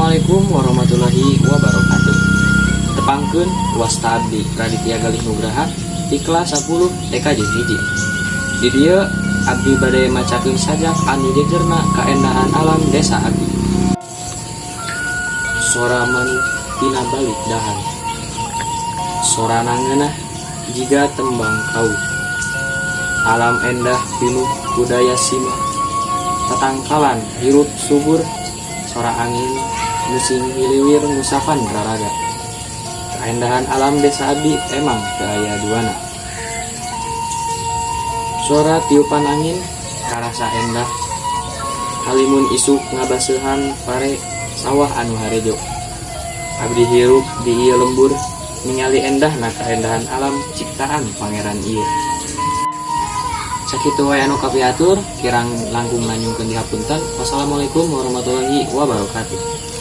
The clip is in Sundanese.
Assalamualaikum warahmatullahi wabarakatuh. Tepangkeun, wasta abdi Raditya Galih Nugraha di kelas 10 TKJ 1. Di dieu abdi bade macakeun sajak anu jejerna kaendahan alam desa abdi. Sora manuk tina balik dahan. Sorana ngeunah jiga tembang kauh. Alam endah pinuh budaya sima. Tatangkalan hirup subur, sora angin musing hiliwir ngusapan raraga. Kaendahan alam desa abdi emang teu aya duana. Sora tiupan angin karasa endah. Halimun isuk ngabaseuhan pare sawah anu harejo. Abdi hirup di ieu lembur ningali endahna kaendahan alam ciptaan Pangeran ieu. Sakitu wae anu kapihatur, kirang langkung nyungkeun dihapunten. Wassalamualaikum warahmatullahi wabarakatuh.